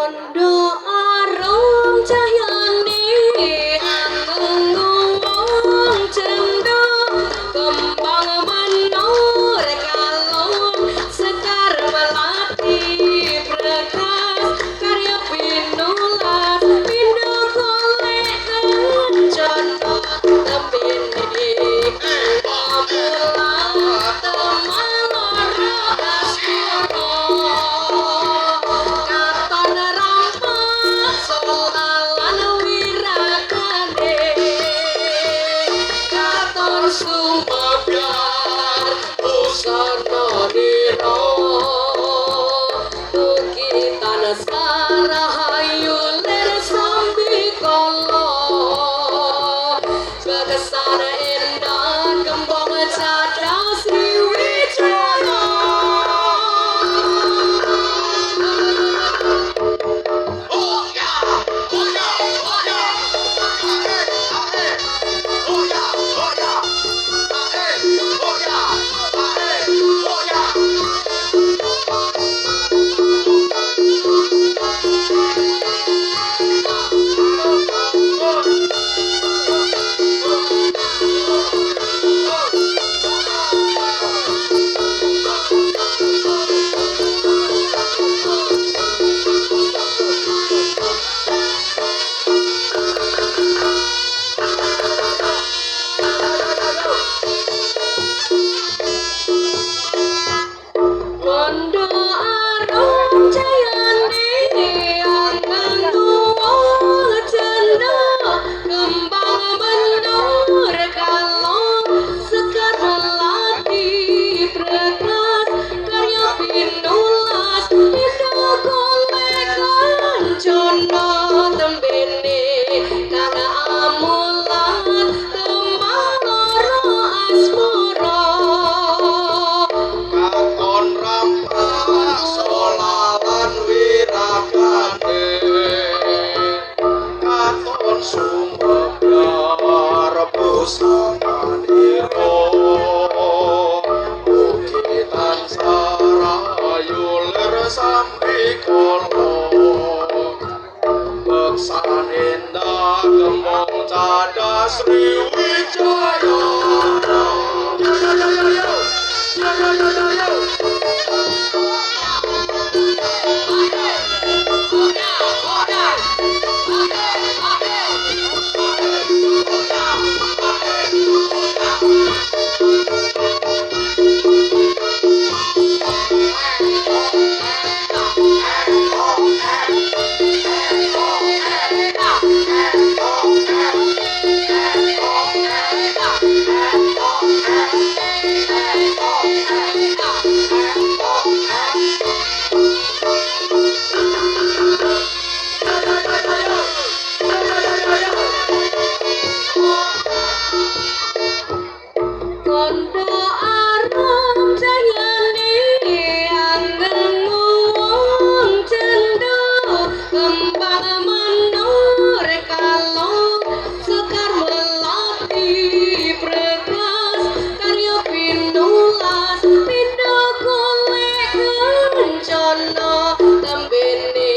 Kondo arum cahayane anggung wong cendho kembang menur kalon sekar melati berkas karya pinulas pindho golek kencana tembene amulat temaloro asmara katon rampak solalan wiragane katon sumebyar busana nira mugi tansah rahayu lir sambikala beksan endah kembang cadas Sriwijaya. Oh ya, oh ya, oh ya. Ae, ae. Oh ya, oh ya. Ae, oh ya. Ae, oh ya. Kondo arum jayane anggung wong cendha kembang menur kalong sekar melati berkas karya pinulas pindho golek kencana tembene kang amulat temaloro asmara. Katon rampak solalan wiragane katon sumebyar busananira mugi tansah rahayu lir sambikala beksan endah gembong cadas Sriwijaya. Yo yo yo yo yo. Yo yo yo yo yo. Kondo arum jayane anggung wong cendho kembang menur kalong sekar melati berkas karya pinulas pindho golek kencana tembene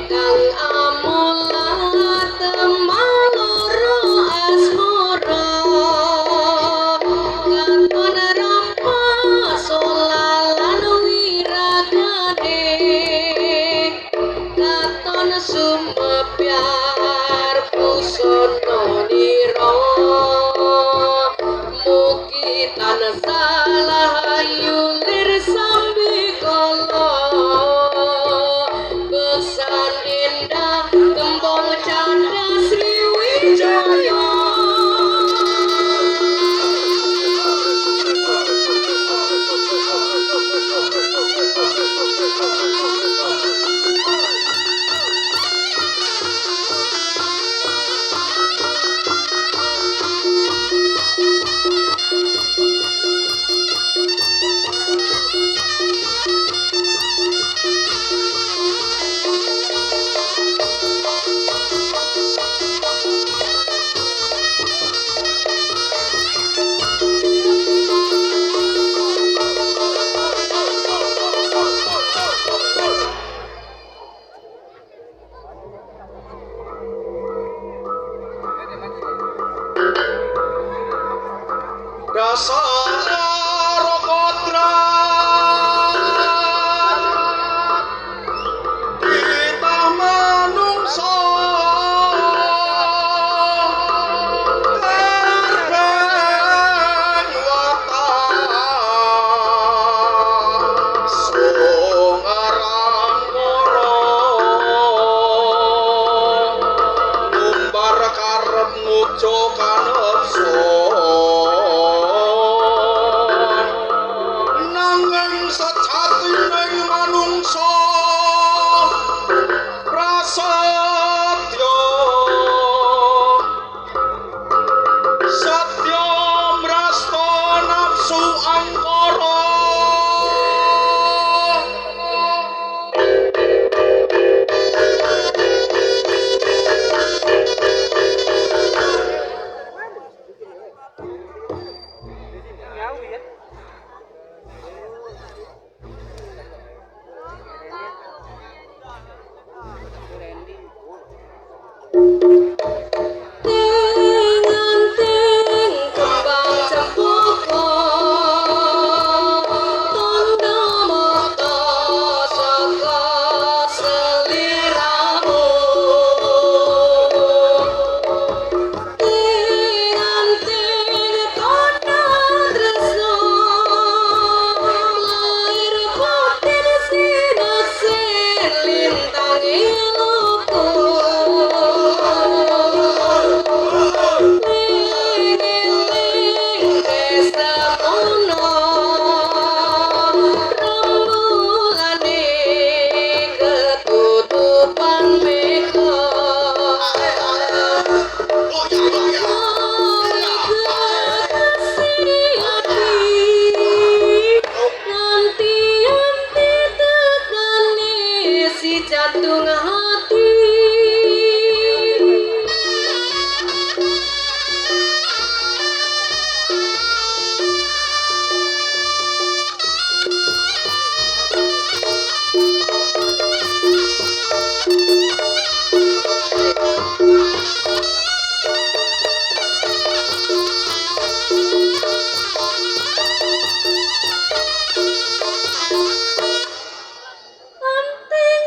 kang amulat temaloro asmara katon rampak solalan wiragane katon sumebyar busana nira mugi tansah rahayu lir sambikala beksan endah kembang cadas Sriwijaya. Dasar kodrat titah manungsa terbang watak sung arang kara ngumbar karep ngujo kanepso nanging sejatining manungsa prasetya satya mrasta nafsu angkara. Ting-anting kembang cempaka tanda mata saka seliramu. Ting-anting tanda tresno lahir batin sinaksin lintangi luku. Ling-ling kesemono rembulane ketutupan mega. Oh ya, oh ya. Nanti-nanti tekane si jantung hati. Anting-anting.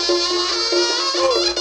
Oh.